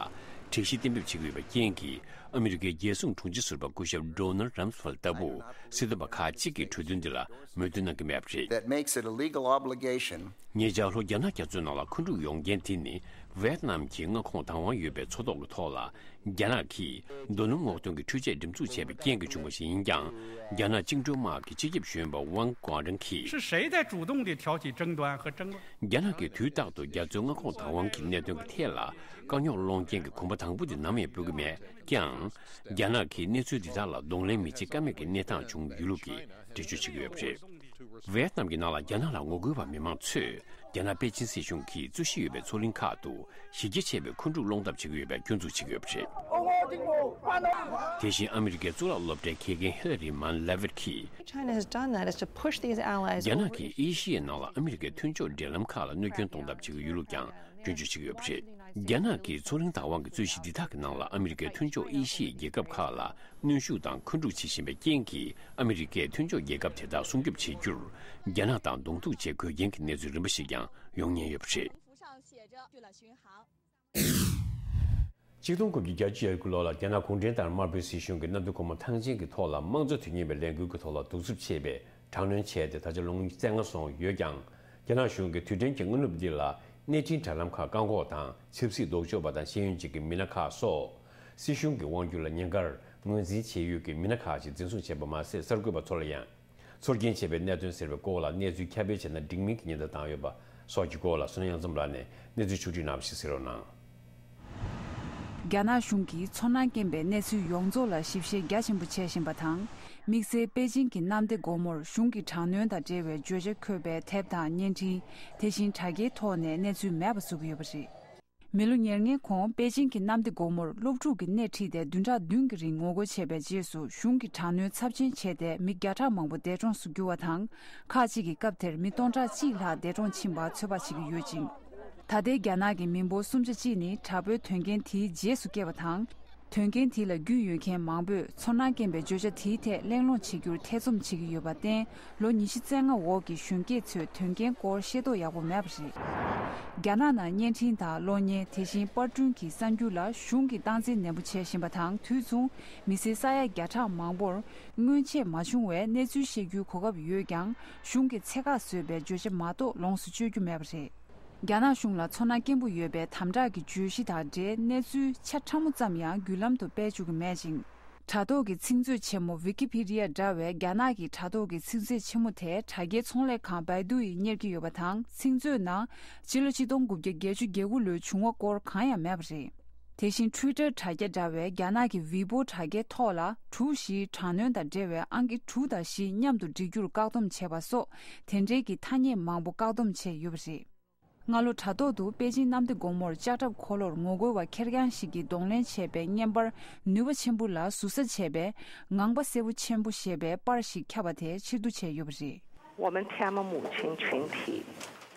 སྒྲིག་གཞི་གཏན་འབེབས་བྱེད་ཀྱི་ཡོད་པའི་རྐྱེན་གྱིས། ཨ་མི་རི་ཀའི་རྒྱལ་སྲུང་དྲུང་ཆེ་ཟུར་པ་སྐུ་ཞབས་ཌོ་ནལ་རམ་སི་ཕེལ་ལྟ་བུ་སྲིད་དོན་པ་ཁག་ཅིག་གིས་གྲོས་མཐུན་འདི་ལ་མོས་མཐུན་གནང་གི་མེད་པ་རེད། That makes it a legal obligation. ཉེ་ཆར་ལྷོ་རྒྱ་ནག་རྒྱ་མཚོའི་ནང་ལ་མཁོ་འཁྲུག་ཡོང་རྐྱེན་དེ་ནི་ཝེ་ཏི་ནམ་གྱི་མངའ་ཁོངས་བདག་དབང་ཡོད་པའི་མཚོ་ཐོག་གི་ཐོག་ལ་རྒྱ་ནག་གིས་རྡོ་སྣུམ་སྔོག་འདོན་གྱི་འཕྲུལ་ཆས་འགྲེམས་འཛུགས་བྱས་པའི་རྐྱེན་གྱིས་བྱུང་བ་ཞིག་ཡིན་ཀྱང་། རྒྱ་ནག་བཅིངས་འགྲོལ་དམག་གི་སྤྱི་ཁྱབ་ཞུ་བ་ཝང་ཀོང་རང་གིས། 是谁在主动地挑起争端和争论？ རྒྱ་ནག་གིས་དུས་རྟག་ཏུ་རྒྱ་མཚོའི་མངའ་ཁོངས་བདག་དབང་གི་གནད་དོན་གྱི་ཐད་ལ་དཀའ་རྙོག་སློང་རྐྱེན་གྱི་གོམ་པ་དང་པོ་དེ་ནམ་ཡང་སྤོ་གི་མེད་ཀྱང་། རྒྱ་ནག་གིས་གནས་ཚུལ་འདི་དག་ལ་གདོང་ལེན་མི་བྱེད་ཀ་མེད་ཀྱི་གནས་སྟངས་བྱུང་ཡོད་ལུགས་ཀྱི་འགྲེལ་བརྗོད་བྱེད་ཀྱི་ཡོད་པ་རེད། ཝེ་ཏི་ནམ་གྱི་ནང་ལ་རྒྱ་ནག་ལ་ངོ་རྒོལ་བ་མི་མང་ཚོས་རྒྱ་ནག་པེ་ཅིན་སྲིད་གཞུང་གིས་རྩོད་གཞི་ཡོད་པའི་མཚོ་གླིང་ཁག་ཏུ་གཞི་རྒྱ་ཆེ་བའི་མཁོ་འཁྲུག་སློང་ཐབས་བྱེད་ཀྱི་ཡོད་པའི་སྐྱོན་འཛུགས་བྱེད་ཀྱི་ཡོད་པ་རེད། དེ་བཞིན་ཨ་མི་རི་ཀའི་གཙུག་ལག་སློབ་གྲྭའི་དགེ་རྒན་ཧི་ལ་རི་མན་ལེ་ཝིད་ཀྱིས། China has done that is to push these allies རྒྱ་ནག་གིས་ཨེ་ཤི་ཡའི་ནང་ལ་ཨ་མི་རི་ཀའི་མཐུན་ཕྱོགས་འབྲེལ་ལམ་ཁག་ལ་གནོད་སྐྱོན་གཏོང་ཐབས་བྱེད་ཀྱི་ཡོད་ལུགས་ཀྱང་སྐྱོན་བརྗོད་བྱེད་ཀྱི་ཡོད་པ་རེད། རྒྱ་ནག་གིས་མཚོ་གླིང་བདག་དབང་གི་རྩོད་གཞི་འདི་དག་གི་ནང་ལ་ཨ་མི་རི་ཀའི་མཐུན་ཕྱོགས་ཨེ་ཤི་ཡའི་རྒྱལ་ཁབ་ཁག་ལ་གནོན་ཤུགས་དང་མཁོ་འཁྲུག་བྱེད་བཞིན་པའི་རྐྱེན་གྱིས། ཨ་མི་རི་ཀས་མཐུན་ཕྱོགས་རྒྱལ་ཁབ་དེ་དག་སྲུང་སྐྱོབ་བྱེད་རྒྱུར་རྒྱ་ནག་དང་གདོང་ཐུག་བྱེད་དགོས་རྐྱེན་གྱི་གནས་ཚུལ་རིམ་པ་ཞིག་ཀྱང་ཡོང་ཉེན་ཡོད་པ་རེད། ཆིག་སྟོང་དགུ་བརྒྱ་བརྒྱད་ཅུ་གྱ་དགུ་ལོ་ལ་རྒྱ་ནག་གུང་ཁྲན་ཏང་དམར་པོའི་སྲིད་གཞུང་གིས་གནམ་བདེ་སྒོ་མོ་ཐང་ཆེན་གྱི་ཐོག་ལ་དམངས་གཙོ་དོན་གཉེར་བའི་ལས་འགུལ་གྱི་ཐོག་ལ་གདུག་རྩུབ་ཆེ་བའི་དྲག་གནོན་བྱས་ཏེ་ད་ཆ་ལོ་ངོ་བཅོ་ལྔ་སོང་ཡོད་ཀྱང་། རྒྱ་ནག་གཞུང་གིས་དུས་དྲན་གྱི་སྔ་ནུབ་འདི་ལ་གནས་འཕྲིན་དྲ་ལམ་ཁག་བཀག་འགོག་དང་ཆབ་སྲིད་ལྡོག་ཕྱོགས་པ་དང་ཤེས་ཡོན་ཅན་གྱི་མི་སྣ་ཁག་སོགས་སྲིད་གཞུང་གི་དབང་སྒྱུར་ལ་ཉེན་ཁར་ངོས་འཛིན་བྱས་ཡོད་ཀྱི་མི་སྣ་ཁག་ཅིག་འཛིན་བཟུང་བྱས་པ་མ་ཟད། གསར་འགོད་པ་ཚོ་ལ་ཡང་ཚོར་སྐྱེན་ཆེ་བའི་གནད་དོན་ཟེར་བའི་སྐོར་ལ་གནས་ཚུལ་ཁྱབ་སྤེལ་བྱས་ན་འགྲིག་མིན་གྱི་ཉེན་བརྡ་བཏང་ཡོད་པ་སོགས་ཀྱི་སྐོར་ལ་བསོད་ནམས་གཡང་འཛོམས་ལགས་ནས་གནས་ཚུལ་ཕྱོགས་བསྒྲིགས་གནང་བ་ཞིག་གསན་རོགས་གནང་། རྒྱ་ནག་གཞུང་གིས་ཚོར་སྣང་སྐྱེན་པའི་གནས་ཚུལ་ཡོངས་རྫོགས་ལ་ཞིབ་བཤེར་རྒྱ་ཆེན་པོ་བྱེད་བཞིན་པ་དང་། དམིགས་བསལ་པེ་ཅིང་གི་གནམ་བདེ་སྒོ་མོར་གཞུང་གི་དྲག་གནོན་དང་འབྲེལ་བའི་བརྗོད་བྱ་འཁོད་པའི་དེབ་དང་བརྙན་འཕྲིན། དེ་བཞིན་དྲ་རྒྱའི་ཐོག་ནས་གནས་ཚུལ་མེད་པ་བཟོ་གི་ཡོད་པ་རེད། མི་ལོ་ཉེར་ལྔའི་གོང་པེ་ཅིང་གི་གནམ་བདེ་སྒོ་མོར་སློབ་ཕྲུག་གིས་སྣེ་ཁྲིད་དེ་བདུན་ཕྲག་བདུན་གྱི་རིང་ངོ་རྒོལ་བྱས་པའི་རྗེས་སུ་གཞུང་གིས་དྲག་གནོན་ཚབས་ཆེན་བྱས་ཏེ་མི་བརྒྱ་ཕྲག་མང་པོ་འདས་གྲོངས་སུ་གྱུར་བ་དང་། ཁག་ཅིག་གིས་སྐབས་དེར་མི་སྟོང་ཕྲག་གཅིག་ལྷག་འདས་གྲོངས་ཕྱིན་པ་ཚོད་དཔག་བྱེད་ཀྱི་ཡོད་ཅིང་། ད་ལྟའི་རྒྱ་ནག་གི་མི་འབོར་སུམ་ཆ་གཅིག་ནི་དྲག་པོའི་དོན་རྐྱེན་དེའི་རྗེས་སུ་སྐྱེས་པ་དང་། དོན་རྐྱེན་དེ་ལ་རྒྱུས་ཡོད་མཁན་མང་པོས་ཚོར་སྣང་སྐྱེན་པའི་བརྗོད་བྱ་དེའི་ཐད་གླེང་སློང་བྱེད་རྒྱུར་ཐེ་ཚོམ་བྱེད་ཀྱི་ཡོད་པར་བརྟེན། ལོ་ཉི་ཤུ་རྩ་ལྔ་འོག་གི་གཞོན་སྐྱེས་ཚོས་དོན་རྐྱེན་སྐོར་ཤེས་རྟོགས་ཡག་པོ་མེད་པ་རེད། རྒྱ་ནག་ནང་བརྙན་འཕྲིན་དང་གློག་བརྙན། དེ་བཞིན་པར་སྐྲུན་གྱི་གསར་འགྱུར་ལ་གཞུང་གིས་སྟངས་འཛིན་ནན་པོ་བྱེད་བཞིན་པ་དང་། དུས་མཚུངས་མི་སེར་ས་ཡ་བརྒྱ་ཕྲག་མང་པོར་སྔོན་ཆད་མ་བྱུང་བའི་གནས་ཚུལ་ཤེས་རྒྱུའི་གོ་སྐབས་ཡོད་ཀྱང་། གཞུང་གིས་ཚད་བཀག་བཟོས་པའི་བརྗོད་བྱ་མ་གཏོགས་ལོངས་སུ་སྤྱོད་རྒྱུ་མེད་པ་རེད། རྒྱ་ནག་གཞུང་ལ་ཚོར་སྣང་སྐྱེན་པོ་ཡོད་པའི་དམ་དྲག་གི་བརྗོད་གཞི་དང་འབྲེལ་གནས་ཚུལ་ཆ་ཕྲ་མོ་ཙམ་ཡང་བརྒྱུད་ལམ་དུ་སྤེལ་བཅུག་གི་མེད་ཅིང་། དྲ་ཐོག་གི་ཚིག་མཛོད་ཆེན་མོ་Wikipedia་འདྲ་བའི་རྒྱ་ནག་གི་དྲ་ཐོག་གི་ཚིག་མཛོད་ཆེན་མོ་དེ་དྲ་རྒྱའི་ཚོང་ལས་ཁང་Baidu་ཡིས་གཉེར་གྱི་ཡོད་པ་དང་། ཚིག་མཛོད་ནང་སྤྱི་ལོ་ཆིག་སྟོང་དགུ་བརྒྱ་བརྒྱད་ཅུ་གྱ་དགུ་ལོའི་བྱུང་བ་སྐོར་གང་ཡང་མེད་པ་རེད། དེ་བཞིན་Twitter་དྲ་རྒྱ་འདྲ་བའི་རྒྱ་ནག་གི་Weibo་དྲ་རྒྱའི་ཐོག་ལ་དྲུག་བཞིའི་དྲག་གནོན་དང་འབྲེལ་བའི་ཨང་ཀི་དྲུག་དང་བཞི་མཉམ་དུ་སྒྲིག་རྒྱུར་བཀག་སྡོམ་བྱས་པ་སོགས་དེ་འབྲེལ་གྱི་ཐ་སྙད་མང་པོ་བཀག་སྡོམ་བྱས་ཡོད་པ་རེད། སྔ་ལོ་དྲ་ཐོག་ཏུ་པེ་ཅིང་གནམ་བདེ་སྒོ་མོར་ལྕགས་ཁྲབ་འཁོར་ལོར་ངོ་རྒོལ་བ་ཁེར་རྐྱང་ཞིག་གིས་གདོང་ལེན་བྱས་པའི་བརྙན་པར་ནུས་པ་ཆེན་པོ་ལ་ཟུར་ཟ་བྱས་པའི་ངང་པ་སེར་པོ་ཆེན་པོ་ཞེས་པའི་པར་ཞིག་ཁྱབ་པ་དེ་ཕྱིར་བསྡུ་བྱས་ཡོད་པ་རེད། 我们天安门母亲群体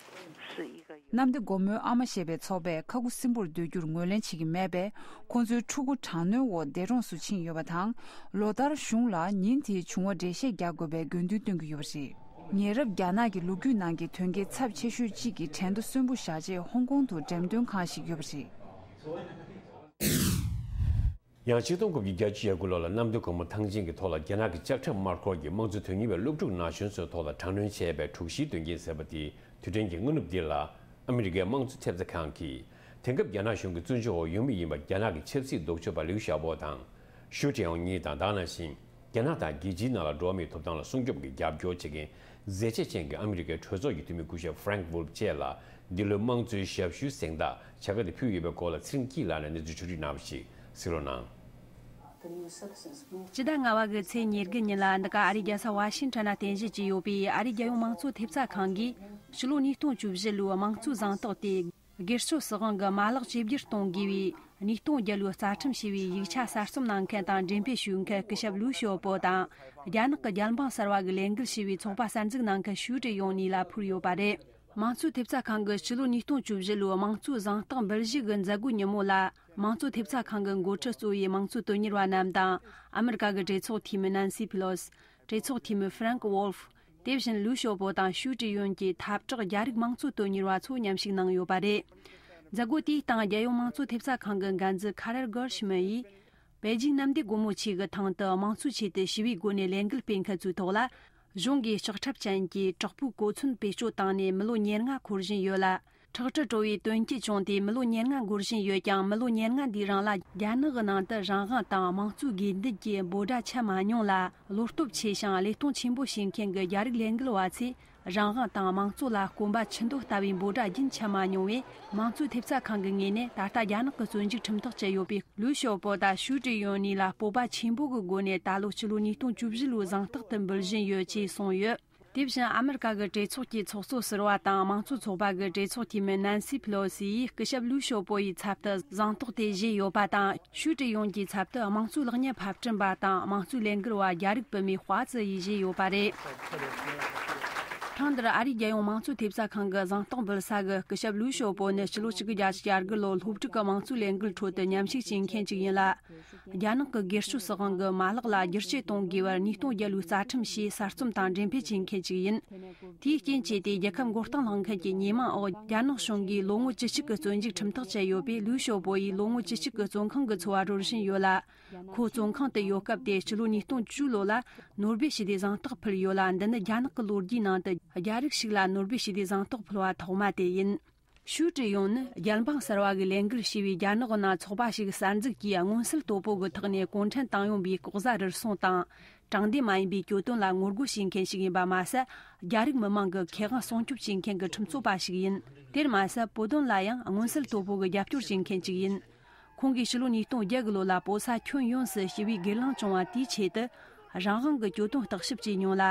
是一个 གནམ་བདེ་སྒོ་མོའི་ཨ་མ་ཞེས་པའི་ཚོགས་པས་ཁ་ཁུ་སིམ་པོར་སྡོད་རྒྱུར་ངོས་ལེན་བྱེད་ཀྱི་མེད་པས། ཁོང་ཚོའི་ཕྲུ་གུ་དྲག་གནོན་འོག་འདས་གྲོངས་སུ་ཕྱིན་ཡོད་པ་དང་། ལོ་ལྟར་གཞུང་ལ་ཉིན་དེའི་བྱུང་བ་འགྲེལ་བཤད་རྒྱག་དགོས་པའི་དགོས་འདུན་བཏོན་གྱི་ཡོད་པ་རེད། ཉེ་རབས་རྒྱ་ནག་གི་ལོ་རྒྱུས་ནང་གི་དོན་རྐྱེན་ཚབས་ཆེ་ཤོས་གཅིག་གི་བྲན་དུ་གསོན་པོ་བཞག་རྗེས་ཧོང་ཀོང་དུ་འགྲེམས་སྟོན་ཁང་ཞིག་ཡོད་པ་རེད། ཡང་ཆིག་སྟོང་དགུ་བརྒྱ་བརྒྱད་ཅུ་གྱ་དགུ་ལོ་ལ་གནམ་བདེ་སྒོ་མོ་ཐང་ཆེན་གྱི་ཐོག་ལ་རྒྱ་ནག་གི་ལྕགས་ཁྲབ་དམར་འཁོར་གྱིས་དམངས་གཙོ་དོན་གཉེར་བའི་སློབ་ཕྲུག་ན་གཞོན་ཚོའི་ཐོག་ལ་དྲག་གནོན་བྱས་པའི་དྲུག་བཞིའི་དོན་རྐྱེན་ཟེར་བ་དེ་དུས་དྲན་གྱི་སྔ་ནུབ་འདི་ལ་ཨ་མི་རི་ཀའི་དམངས་གཙོ་ཐེབས་རྩ་ཁང་གིས་དེང་སྐབས་རྒྱ་ནག་གཞུང་གི་བཙོན་འཇུག་འོག་ཡོད་མི་ཡིན་པ་རྒྱ་ནག་གི་ཆབ་སྲིད་ལྡོག་ཕྱོགས་པ་ལིའུ་ཞའོ་པོ་དང་ཞུ་ཀྲེ་ཡོང་གཉིས་དང་། ད་ག་ནང་བཞིན་རྒྱ་ནག་དང་རྒྱལ་སྤྱིའི་ནང་ལ་འགྲོ་བ་མིའི་ཐོབ་ཐང་ལ་སྲུང་སྐྱོབ་ཀྱི་རྒྱབ་སྐྱོར་བྱེད་མཁན་མཛད་རྗེས་ཅན་གྱི་ཨ་མི་རི་ཀའི་གྲོས་ཚོགས་ཀྱི་འཐུས་མི་སྐུ་ཞབས་Frank Wolf་བཅས་ལ་འདི་ལོའི་དམངས་གཙོའི་ཞབས་ཞུའི་གཟེངས་རྟགས་བྱ་དགའ་དེ་ཕུལ་ཡོད་པའི་སྐོར་ལ་ཚེ་རིང་སྐྱིད་ལགས་ནས་གནས་ཚུལ་ཕྱོགས་བསྒྲིགས་གནང་བ་ཞིག་གཟིགས་རོགས་གནང་། སྤྱི་ཟླ་ལྔ་པ་གི་ཚེས་ཉེར་དགུ་ཉིན་ལ་འདི་ག་ཨ་རིའི་རྒྱལ་ས་ཝ་ཤིང་ཊོན་ན་རྟེན་གཞི་བྱས་ཡོད་པའི་ཨ་རིའི་རྒྱལ་ཡོངས་དམངས་གཙོ་ཐེབས་རྩ་ཁང་གིས་ཕྱི་ལོ་ཉིས་སྟོང་བཅུ་བཞི་ལོའི་དམངས་གཙོའི་གཟེངས་རྟགས་དེ། སྒེར་གཅོད་སྲིད་དབང་གི་མ་ལག་ཇེ་བསྒྱུར་གཏོང་དགོས་པའི་ཉིས་སྟོང་བརྒྱད་ལོའི་རྩ་ཁྲིམས་ཞེས་པའི་ཡིག་ཆ་གསར་རྩོམ་གནང་མཁན་དང་འགྲེམས་སྤེལ་ཞུ་མཁན་སྐུ་ཞབས་ལིའུ་ཞའོ་པོ་དང་། རྒྱ་ནག་གི་རྒྱལ་འབངས་གསར་བ་གི་ལས་འགུལ་ཞེས་པའི་ཚོགས་པ་གསར་འཛུགས་གནང་མཁན་ཞུ་ཀྲེ་ཡོང་གཉིས་ལ་ཕུལ་ཡོད་པ་རེད། དམངས་གཙོའི་ཐེབས་རྩ་ཁང་གིས་ཕྱི་ལོ་ཉིས་སྟོང་བཅུ་བཞི་ལོའི་དམངས་གཙོའི་གཟེངས་རྟགས་འབུལ་བཞེས་ཀྱི་མཛད་སྒོའི་ཉིན་མོ་ལ། དམངས་གཙོའི་ཐེབས་རྩ་ཁང་གི་འགོ་ཁྲིད་གཙོ་བོའི་དམངས་གཙོ་དོན་གཉེར་བ་རྣམས་དང་། ཨ་མི་རི་ཀ་གི་གྲོས་ཚོགས་འཐུས་མི་ནན་སི་ཕི་ལོ་སི། གྲོས་ཚོགས་འཐུས་མི་Frank Wolf། དེ་བཞིན་ལིའུ་ཞའོ་པོ་དང་ཞུ་ཀྲེ་ཡོན་གྱི་ཐབས་གྲགས་རྒྱ་རིགས་དམངས་གཙོ་དོན་གཉེར་བ་ཚོ་མཉམ་ཞུགས་གནང་ཡོད་པ་རེད། མཛད་སྒོ་དེའི་སྟེང་རྒྱལ་ཡོངས་དམངས་གཙོ་ཐེབས་རྩ་ཁང་གི་འགན་འཛིན་Carol Gershman་ཡིས། པེ་ཅིང་གནམ་བདེ་སྒོ་མོ་ཆེ་གི་ཐང་དུ་དམངས་གཙོའི་ཆེད་དུ་ཞི་བའི་སྒོ་ནས་ལས་འགུལ་སྤེལ་མཁན་ཚོའི་ཐོག་ལ། གཞུང་གིས་ལྕགས་ཁྲབ་ཅན་གྱི་དྲག་པོའི་གོ་མཚོན་བེད་སྤྱོད་བཏང་ནས་མི་ལོ་ཉེར་ལྔ་འཁོར་བཞིན་ཡོད་ལ། ཁྲག་དྲི་བྲོ་བའི་དོན་རྐྱེན་བྱུང་སྟེ་མི་ལོ་ཉེར་ལྔ་འགོར་བཞིན་ཡོད་ཀྱང་། མི་ལོ་ཉེར་ལྔ་འདིའི་རིང་ལ་རྒྱ་ནག་གི་ནང་དུ་རང་དབང་དང་དམངས་གཙོའི་དགོས་འདུན་གྱི་འབོད་སྒྲ་ཆད་མ་མྱོང་ལ། བློ་སྟོབས་ཆེ་ཞིང་བློས་གཏོང་ཆེན་པོ་བྱེད་མཁན་གྱི་རྒྱ་རིགས་ལས་འགུལ་བ་ཚོས། རང་དབང་དང་དམངས་གཙོ་ལ་གོམ་པ་ཆུ་འདོད་ལྟ་བུའི་འབོད་སྒྲ་རྒྱུན་ཆད་མ་མྱོང་བས། དམངས་གཙོའི་ཐེབས་རྩ་ཁང་གི་ངོས་ནས་ད་ལྟ་རྒྱ་ནག་གི་བཙོན་འཇུག་ཁྲིམས་ཐག་བཅད་ཡོད་པའི་ལུའུ་ཞའོ་པོ་དང་ཞུའུ་ཀྲི་ཡོན་གཉིས་ལ་སྤོབས་པ་ཆེན་པོ་གི་སྒོ་ནས་ད་ལོ་སྤྱི་ལོ་ཉིས་སྟོང་བཅུ་བཞི་ལོའི་གཟེངས་རྟགས་དེ་འབུལ་བཞིན་ཡོད་ཅེས་གསུངས་ཡོད། དེ་བཞིན་ཨ་མེ་རི་ཀ་གི་གྲོས་ཚོགས་ཀྱི་ཚོགས་གཙོ་ཟུར་པ་དང་དམངས་གཙོ་ཚོགས་པ་གི་གྲོས་ཚོགས་འཐུས་མི་ནན་སི་ཕི་ལོ་སི་ཡིས་སྐུ་ཞབས་ལུའུ་ཞའོ་པོ་ཡི་ཚབ་ཏུ་གཟེངས་རྟགས་དེ་བཞེས་ཡོད་པ་དང་། ཞུའུ་ཀྲི་ཡོན་གྱི་ཚབ་ཏུ་དམངས་གཙོའི་ལག་གཉེར་ཕབ་སྐྲུན་པ་དང་དམངས་གཙོའི་ལས་འགུལ་བ་རྒྱ་རིགས་བུད་མེད་ཧྭ་ཙི་ཡིས་བཞེས་ཡོད་པ་རེད། ཐེངས་འདིར་ཨ་རིའི་རྒྱལ་ཡོངས་དམངས་གཙོའི་ཐེབས་རྩ་ཁང་གི་གཟེངས་རྟགས་འབུལ་ས་གི་སྐུ་ཞབས་ལུའུ་ཞའོ་པོ་ནི་སྤྱི་ལོ་ཆིག་སྟོང་དགུ་བརྒྱ་བརྒྱད་ཅུ་གྱ་དགུ་ལོར་སློབ་ཕྲུག་གི་དམངས་གཙོའི་ལས་འགུལ་ཁྲོད་དུ་མཉམ་ཞུགས་བྱེད་མཁན་ཅིག་ཡིན་ལ། རྒྱ་ནག་གི་སྒེར་གཅོད་སྲིད་དབང་གི་མ་ལག་ལ་བསྒྱུར་བཅོས་གཏོང་དགོས་པར་ཉིས་སྟོང་བརྒྱད་ལོའི་རྩ་ཁྲིམས་ཞེས་གསར་རྩོམ་དང་འགྲེམས་སྤེལ་བྱེད་མཁན་ཅིག་ཡིན། དེའི་རྐྱེན་བྱས་ཏེ་རྒྱལ་ཁབ་མགོ་རྟིང་བསླངས་མཁན་གྱི་ཉེས་མིང་འོག་རྒྱ་ནག་གཞུང་གིས་ལོ་ངོ་བཅུ་གཅིག་གི་བཙོན་འཇུག་ཁྲིམས་ཐག་བཅད་ཡོད་པས། ལུའུ་ཞའོ་པོ་ཡིས་ལོ་ངོ་བཅུ་གཅིག་གི་བཙོན་ཁང་གི་འཚོ་བ་སྒྲུབ་བཞིན་ཡོད་ལ། ཁོ་བཙོན་ཁང་དུ་ཡོད་སྐབས་དེ་སྤྱི་ལོ་ཉིས་སྟོང་བཅུ་ལོ་ལ་ནོ་སྦེལ་ཞི་བདེའི་གཟེངས་རྟགས་ཕུལ་ཡོད་ལ། འདི་ནི་རྒྱ་ནག་གི་ལོ་རྒྱུས་ནང་དུ་རྒྱ་རིགས་ཤིག་ལ་ནོ་སྦེལ་ཞི་བདེའི་གཟེངས་རྟགས་ཕུལ་བ་ཐོག་མ་དེ་ཡིན། ཞུའུ་ཀྲི་ཡོན་ནི་རྒྱལ་འབངས་གསར་བ་གི་ལས་འགུལ་ཞེས་པའི་རྒྱ་ནག་གི་ནང་ཚོགས་པ་ཞིག་གསར་འཛུགས་ཀྱིས་མངོན་གསལ་དོད་པོ་གི་ཐོག་ནས་གུང་ཁྲན་ཏང་ཡོན་པའི་ལྐོག་ཟ་རུལ་སུངས་དང་། དྲང་བདེན་མ་ཡིན་པའི་གྱོད་དོན་ལ་ངོ་རྒོལ་བྱེད་མཁན་ཞིག་ཡིན་པ་མ་ཟད། རྒྱ་རིགས་མི་མང་གི་ཁེ་དབང་སྲུང་སྐྱོབ་བྱེད་མཁན་གྱི་ཁྲིམས་རྩོད་པ་ཞིག་ཡིན། དེར་མ་ཟད། བོད་དོན་ལ་ཡང་མངོན་གསལ་དོད་པོ་གི་རྒྱབ་སྐྱོར་བྱེད་མཁན་ཞིག་ཡིན། ཁོང་གིས་ཕྱི་ལོ་ཉིས་སྟོང་བརྒྱད་གི་ལོ་ལ་བོད་ས་ཁྱོན་ཡོངས་སུ་ཞི་བའི་སྒེར་ལངས་བྱུང་བ་དེའི་ཆེད་དུ། རང་དབང་གི་གྱོད་དོན་བརྟག་ཞིབ་བྱས་མྱོང་ལ།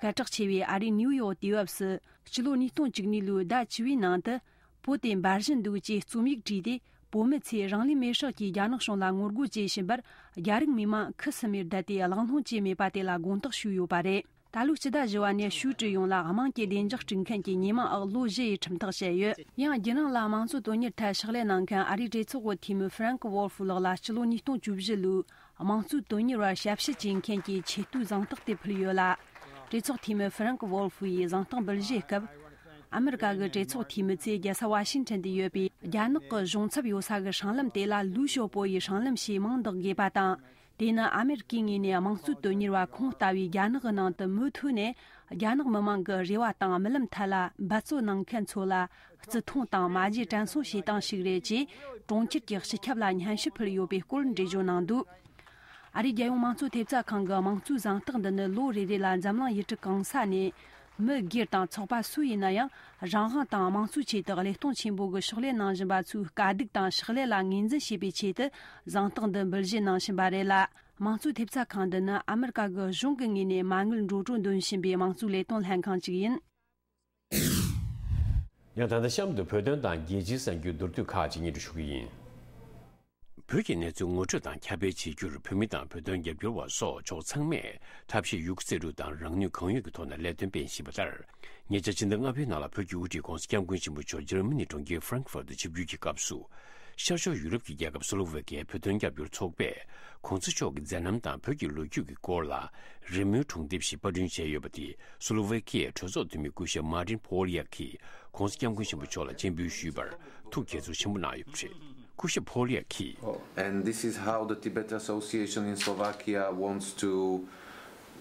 སྐད་གྲགས་ཆེ་བའི་ཨ་རིའི་ནིའུ་ཡོག་དུས་བབ་སུ། སྤྱི་ལོ་ཉིས་སྟོང་བཅུ་གཉིས་ལོའི་ཟླ་བཅུ་པའི་ནང་དུ། བོད་དེ་འབར་བཞིན་འདུག་ཅེས་རྩོམ་ཡིག་བྲིས་ཏེ། བོད་མི་ཚོས་རང་ལུས་མེར་སྲེག་གིས་རྒྱ་ནག་གཞུང་ལ་ངོ་རྒོལ་བྱེད་བཞིན་པར། རྒྱ་རིགས་མི་མང་ཁུ་སིམ་མེར་བསྡད་དེ་གླེང་སློང་བྱས་མེད་པ་དེ་ལ་དགོངས་དག་ཞུས་ཡོད་པ་རེད། ད་ལོའི་སྤྱི་ཟླ་བཞི་པ་ནས་ཞུའུ་ཀྲི་ཡོན་ལ་དམངས་ཀྱི་བདེ་འཇགས་སྒྲིག་མཁན་གྱི་ཉེས་མིང་འོག་ལོ་བཞི་ཡི་ཁྲིམས་ཐག་བཅད་ཡོད། ཡང་རྒྱུན་རིང་ལ་དམངས་གཙོའི་དོན་གཉེར་ཐད་ཕྱག་ལས་གནང་མཁན་ཨ་རིའི་གྲོས་ཚོགས་ཀྱི་འཐུས་མི་ཧྥ་རེན་ཀི་ཝོལ་ཧྥི་ལགས་ལ་སྤྱི་ལོ་ཉིས་སྟོང་བཅུ་བཞི་ལོའི་དམངས་གཙོའི་དོན་གཉེར་བར་ཞབས་ཕྱི་བྱེད་མཁན་གྱི་ཆེ་བསྟོད་གཟེངས་རྟགས་དེ་ཕུལ་ཡོད་ལ། གྲོས་ཚོགས་འཐུས་མི་ཧྥ་རེན་ཀི་ཝོལ་ཧྥི་ཡིས་གཟེངས་རྟགས་འབུལ་བཞེས་སྐབས། ཨ་མི་རི་ཀ་གི་གྲོས་ཚོགས་འཐུས་མི་ཚོས་རྒྱལ་ས་ཝ་ཤིང་ཊོན་དུ་ཡོད་པའི་རྒྱ་ནག་གི་གཞུང་ཚབ་ཡོད་ས་གི་སྲང་ལམ་དེ་ལ་ལུའུ་ཞའོ་པོ་ཡི་སྲང་ལམ་ཞེས་མིང་འདོགས་དགོས་པ་དང་། དེ་ནི་ཨ་མེ་རི་ཀའི་ངོས་ནས་དམངས་གཙོའི་དོན་གཉེར་བ་ཁོང་ལྟ་བུའི་རྒྱ་ནག་གི་ནང་དུ་མུ་མཐུད་ནས་རྒྱ་ནག་མི་མང་གི་རེ་བ་དང་རྨི་ལམ་ཐད་ལ་འབད་རྩོལ་གནང་མཁན་ཚོ་ལ་བརྩི་མཐོང་དང་མ་བརྗེད་དྲན་གསོ་བྱེད་སྟངས་ཤིག་རེད་ཅེས་གྲོང་ཁྱེར་གྱི་སྤྱི་ཁྱབ་ལ་སྙན་ཞུ་ཕུལ་ཡོད་པའི་སྐོར་འགྲེལ་བརྗོད་གནང་འདུག་ཨ་རིའི་རྒྱལ་ཡོངས་དམངས་གཙོའི་ཐེབས་རྩ་ཁང་གི་དམངས་གཙོའི་གཟེངས་རྟགས་འདི་ནི་ལོ་རེ་རེ་ལ་འཛམ་གླིང་ཡུལ་གྲུ་གང་ས་ནས། མི་སྒེར་དང་ཚོགས་པ་སུ་ཡིན་ན་ཡང་། རང་དབང་དང་དམངས་གཙོའི་ཆེད་དུ་བློས་གཏོང་ཆེན་པོ་གི་ཕྱག་ལས་གནང་བཞིན་པ་ཚོའི་དཀའ་སྡུག་དང་ཕྱག་ལས་ལ་ངོས་འཛིན་བྱེད་པའི་ཆེད་དུ་གཟེངས་རྟགས་འདི་འབུལ་བཞེས་གནང་བཞིན་པ་རེད་ལ། དམངས་གཙོའི་ཐེབས་རྩ་ཁང་འདི་ནི་ཨ་མི་རི་ཀ་གི་གཞུང་གི་ངོས་ནས་མ་དངུལ་འགྲོ་གྲོན་འདོན་བཞིན་པའི་དམངས་གཙོའི་ལས་དོན་ལྷན་ཁང་ཅིག་ཡིན། ཡང་ད་ལྟ་གཤམ་དུ་བོད་དོན་དང་རྒྱལ་སྤྱིའི་གསར་འགྱུར་མདོར་བསྡུས་ཁག་ཅིག་སྙན་སྒྲོན་ཞུ་གི་ཡིན། བོད་ཀྱི་གནས་ཚུལ་ངོ་སྤྲོད་དང་ཁྱབ་སྤེལ་བྱེད་རྒྱུར་བོད་མི་དང་བོད་དོན་རྒྱབ་སྐྱོར་བ་སོགས་ཕྱོགས་ཚང་མས་ཐབས་ཤེས་ཡོད་རྩིས་རུ་དང་རང་ནུས་གང་ཡོད་ཀྱི་ཐོག་ནས་ལས་དོན་སྤེལ་བཞིན་པ་ལྟར། ཉེ་ཆར་ཕྱི་ཟླ་ལྔ་པའི་ནང་ལ་བོད་ཀྱི་དབུ་ཁྲིད་༸གོང་ས་༸སྐྱབས་མགོན་ཆེན་པོ་མཆོག་འཇར་མ་ནི་གྲོང་ཁྱེར་ཧྥ་རན་ཁི་ཧྥར་དུ་ཆིབས་བསྒྱུར་གྱི་སྐབས་སུ། ཤར་ཕྱོགས་ཡུ་རོབ་ཀྱི་རྒྱལ་ཁབ་སོ་ལོ་ཝེ་ཀི་ཡའི་བོད་དོན་རྒྱབ་སྐྱོར་ཚོགས་པས་༸གོང་ས་མཆོག་གི་མཛད་རྣམ་དང་བོད་ཀྱི་ལོ་རྒྱུས་ཀྱི་སྐོར་ལ་རི་མོའི་སྒྲུང་དེབ་ཞིག་པར་སྐྲུན་བྱས་ཡོད་པ་དེ་སོ་ལོ་ཝེ་ཀི་ཡའི་གྲོས་ཚོགས་འཐུས་མི་སྐུ་ཞབས་མཱ་ཏིན་ཕོ་ལི་ཡག་གིས་༸གོང་ས་༸སྐྱབས་མགོན་ཆེན་པོ་མཆོག་ལ་སྤྱན་འབུལ་ཞུས་པར་ཐུགས་དགྱེས་ཚོར་ཆེན་པོ་གནང་ཡོད་པ་རེད། སྐུ་ཞབས་ཕོ་ལི་ཡག་གིས། And this is how the Tibet Association in Slovakia wants to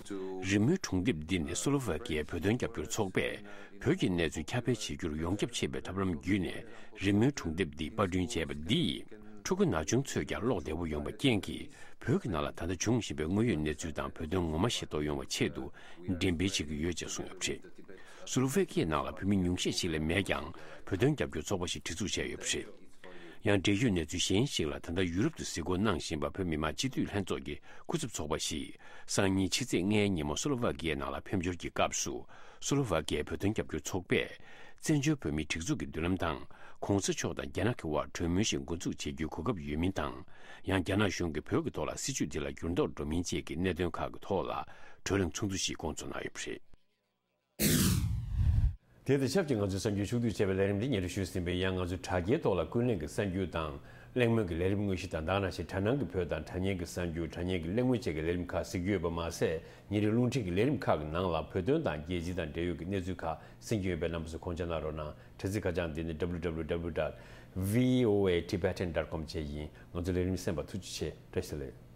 to རི་མོའི་སྒྲུང་དེབ་འདི་ནི་སོ་ལོ་ཝེ་ཀི་ཡའི་བོད་དོན་རྒྱབ་སྐྱོར་ཚོགས་པས་བོད་ཀྱི་གནས་ཚུལ་ཁྱབ་སྤེལ་བྱེད་རྒྱུར་ཡོངས་ཁྱབ་ཆེ་བའི་ཐབས་ལམ་བརྒྱུད་ནས་རི་མོའི་སྒྲུང་དེབ་འདི་པར་སྐྲུན་བྱས་པ་འདིས། ཕྲུ་གུ་ན་ཆུང་ཚོས་ཀྱང་ཀློག་བདེ་པོ་ཡོང་བའི་རྐྱེན་གྱིས། བོད་ཀྱི་ནང་ལ་ད་ལྟ་འབྱུང་བཞིན་པའི་དངོས་ཡོད་གནས་ཚུལ་དང་བོད་དོན་ངོ་མ་ཤེས་རྟོགས་ཡོང་བའི་ཆེད་དུ་འགྲེམས་སྤེལ་བྱེད་ཀྱི་ཡོད་ཅེས་གསུངས་ཡོད་པ་རེད། སོ་ལོ་ཝེ་ཀི་ཡའི་ནང་ལ་བོད་མི་ཉུང་ཤས་ཤིག་ལས་མེད་ཀྱང་། བོད་དོན་རྒྱབ་སྐྱོར་ཚོགས་པ་ཞིག་སྒྲིག་འཛུགས་བྱས་ཡོད་པ་རེད། ཡང་འབྲེལ་ཡོད་གནས་ཚུལ་གཞན་ཞིག་ལ། ད་ལྟ་ཡུ་རོབ་ཏུ་གཟིགས་སྐོར་གནང་བཞིན་པ་བོད་མི་མང་སྤྱི་འཐུས་ལྷན་ཚོགས་ཀྱི་སྐུ་ཚབ་ཚོགས་པ་ཞིག་སང་ཉིན་ཕྱི་ཚེས་ལྔའི་ཉིན་མོ་སོ་ལོ་ཝེ་ཀི་ཡའི་ནང་ལ་ཕེབས་འབྱོར་གྱི་སྐབས་སུ། སོ་ལོ་ཝེ་ཀི་ཡའི་བོད་དོན་རྒྱབ་སྐྱོར་ཚོགས་པས། བཙན་བྱོལ་བོད་མིའི་སྒྲིག་འཛུགས་ཀྱི་མདུན་ལམ་དང་། ༸གོང་ས་མཆོག་དང་རྒྱ་ནག་གི་དབར་གྲོས་མོལ་ཞིག་འགོ་འཛུགས་བྱེད་རྒྱུའི་གོ་སྐབས་ཡོད་མིན་དང་། ཡང་རྒྱ་ནག་གཞུང་གིས་བོད་ཀྱི་ཐོག་ལ་སྲིད་བྱུས་དེ་ལ་འགྱུར་ལྡོག་འགྲོ་མིན་བཅས་ཀྱི་གནད་དོན་ཁག་གི་ཐོག་ལ་གྲོས་གླེང་ཚོགས་འདུ་ཞིག་བསྐོང་ཚོགས་གནང་ཡོད་པ་རེད། དེ་དང་ཆབས་ཅིག་ང་ཚོའི་གསར་འགྱུར་ཕྱོགས་བསྡུས་བྱས་པའི་ལས་རིམ་འདི་སྙན་སྒྲོན་ཞུས་ཟིན་པས། ཡང་ང་ཚོའི་དྲ་རྒྱའི་ཐོག་ལ་ཀུན་གླེང་གི་གསར་འགྱུར་དང་། གླེང་མོལ་གྱི་ལས་རིམ་དངོས་གཞི་དང་། ད་ག་ནང་བཞིན་དྲ་སྣང་གི་བོད་དང་དྲ་བརྙན་གྱི་གསར་འགྱུར། དྲ་བརྙན་གྱི་གླེང་མོལ་བཅས་ཀྱི་ལས་རིམ་ཁག་གཟིགས་རྒྱུ་ཡོད་པ་མ་ཟད། ཉིན་རེའི་རླུང་འཕྲིན་གྱི་ལས་རིམ་ཁག་གི་ནང་ལ་བོད་དོན་དང་རྒྱལ་སྤྱི་དང་འབྲེལ་ཡོད་ཀྱི་གནས་ཚུལ་ཁག་གསན་རྒྱུ་ཡོད་པས། རྣམ་པ་ཚོས་ཁུངས་སྐྱེལ་གནང་རོགས་གནང་། དྲ་ཚིགས་ཁ་བྱང་འདི་ནི་W W W dot V O A Tibetan dot com བཅས་ཡིན། ང་ཚོ་ལས་རིམ་གསན་པར་ཐུགས་རྗེ་ཆེ། བཀྲ་ཤིས་བདེ་ལེགས།